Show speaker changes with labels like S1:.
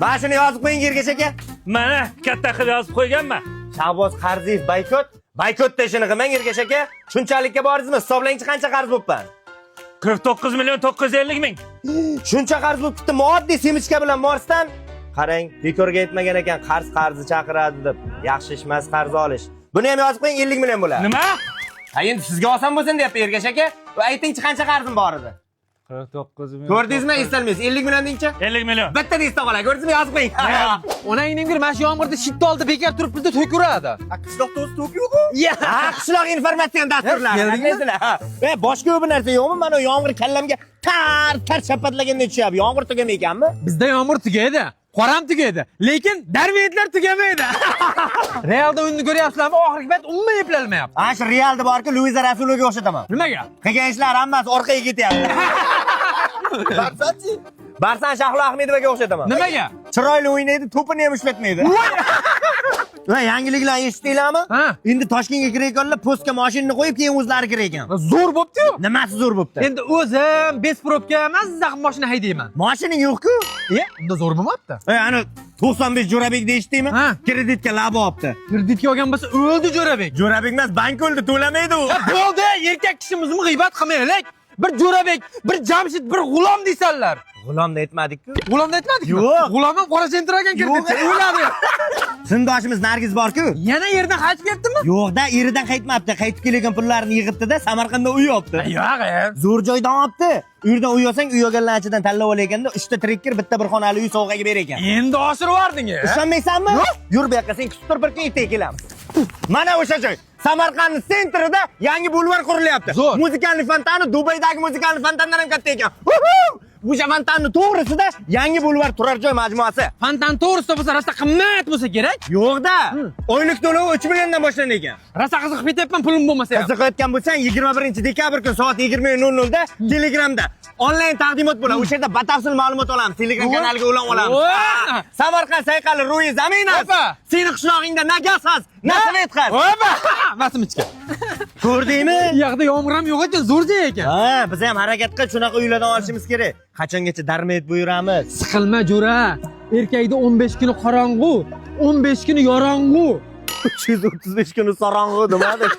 S1: Mana shuni yozib qo'ying, Ergash aka.
S2: Mana, katta qilib yozib qo'yganman.
S1: Shahboz Qarziyev boykot. Boykotda ishini qilmang, Ergash aka. Shunchalikka bordingizmi? Hisoblangchi, qancha qarz bo'libman?
S2: 49 million 950 ming.
S1: Shuncha qarz bo'lib ketdi, oddiy семечка bilan Marsdan. Qarang, bekorga aytmagan ekan, qarz qarzni chaqiradi deb. Yaxshi ish emas qarz olish. Buni ham yozib qo'ying, 50 million bo'ladi.
S2: Nima?
S1: Ha, endi sizga oson bo'lsin deyapti, Ergash aka. Va aytingchi, qancha qarzim bor edi?
S2: 49 million.
S1: Ko'rdingizmi, eslolmaysiz. 50 million dengchi?
S2: 50 million.
S1: Bitta esda qoladi. Ko'rdingizmi, yozib qo'ying.
S3: Onangning bir mana shu yomg'irda shitni oldi, bekor turib bizda to'k uradi.
S1: Qishloqda o'zi to'k yo'q-ku. Ha, qishloq informatsion dasturlari.
S3: Keldingmi?
S1: Ha. E, boshqa bir narsa yo'qmi? Mana yomg'ir kallamga tar tar shapatlaganda tushyapti. Yomg'ir tugamay ekanmi?
S3: Bizda yomg'ir tugaydi, qor ham tugaydi, lekin darvetlar tugamaydi. Realda o'yinni ko'ryapsizlarmi? Oxirgi payt umuman eplalmayapti.
S1: Ha, shu Realda borku, Luiza Rasulovaga o'xshataman.
S3: Nimaga?
S1: Qilgan ishlari hammasi orqaga ketyapti.
S4: Barsachi?
S1: Barsan Shahlo Ahmedovaga o'xshataman.
S3: Nimaga?
S1: Chiroyli o'ynaydi, to'pini ham ushlatmaydi. Va yangiliklarni eshitdinglarmi?
S3: Ha.
S1: Endi Toshkentga kirayotganlar postga mashinani qo'yib, keyin o'zlari kirar ekan.
S3: Zo'r bo'pti-yu.
S1: Nimasi zo'r bo'pti?
S3: Endi o'zim без пробка mazza qilib mashina haydayman.
S1: Mashining yo'q-ku.
S3: E, unda zo'r bo'lmabdi.
S1: E, ani 95 Jo'rabek deyishdingmi?
S3: Ha.
S1: Kreditga lab olibdi.
S3: Kreditga olgan bo'lsa o'ldi Jo'rabek.
S1: Jo'rabek emas, bank o'ldi, to'lamaydi u.
S3: Bo'ldi, erkak kishimizni g'iybat qilmaylik. Bir Jo'rabek, bir Jamshid, bir G'ulom deysanlar.
S1: G'ulomni aytmadik-ku.
S3: G'ulomni aytmadikmi?
S1: Yo'q.
S3: G'ulom ham qora chentir olgan kreditga. O'ladi.
S1: Sinfdoshimiz Nargiz bor-ku.
S3: Yana yerdan qaytib ketdimi?
S1: Yo'q-da, eridan qaytmabdi. Qaytib kelgan pullarini yig'ibdi-da, Samarqandda uy olibdi.
S3: Yo'q, e.
S1: Zo'r joydan olibdi. U yerdan uy olsang, uy olganlar ichidan tanlab olayotganda 3 ta trekker, bitta bir xonali uy sovg'aga berar ekan.
S3: Endi oshirib yubording. E.
S1: Ishonmaysanmi? Yur bu yoqqa, sen kutib tur, bir kun ertaga kelamiz. Mana o'sha joy. Samarqandning центр ida yangi bulvar qurilyapti.
S3: Zo'r.
S1: Музыкальный fontani Dubaydagi музыкальный fontandan ham katta ekan. Uhu! O'sha fontanni to'g'risida yangi bulvar turar joy majmuasi.
S3: Fontan to'g'risida bo'lsa rosa qimmat bo'lsa kerak.
S1: Yo'q-da. Oylik to'lovi 3 milliondan boshlanadi ekan.
S3: Rosa qiziqib ketyapman, pulim bo'lmasa ham.
S1: Qiziqayotgan bo'lsang, 21-dekabr kun soat 20:00 da Telegramda onlayn taqdimot bo'ladi. O'sha yerda batafsil ma'lumot olamiz. Telegram kanaliga ulanib olamiz.
S3: Voa!
S1: Samarqand sayqali ro'yi zamin
S3: Opa!
S1: Seni qishlog'ingda na gaz has, na свет has.
S3: Opa! Masim ichga.
S1: Ko'rdingmi?
S3: U yoqda yomg'ir ham yo'q ekan, zo'r joy ekan.
S1: Ha, biz ham harakat qilib shunaqa uylardan olishimiz kerak. Qachongacha darmet buyuramiz?
S3: Siqilma, jo'ra. Erkakda 15 kuni qorong'u, 15 kuni yorong'u.
S1: 335 kuni sorong'u demadi.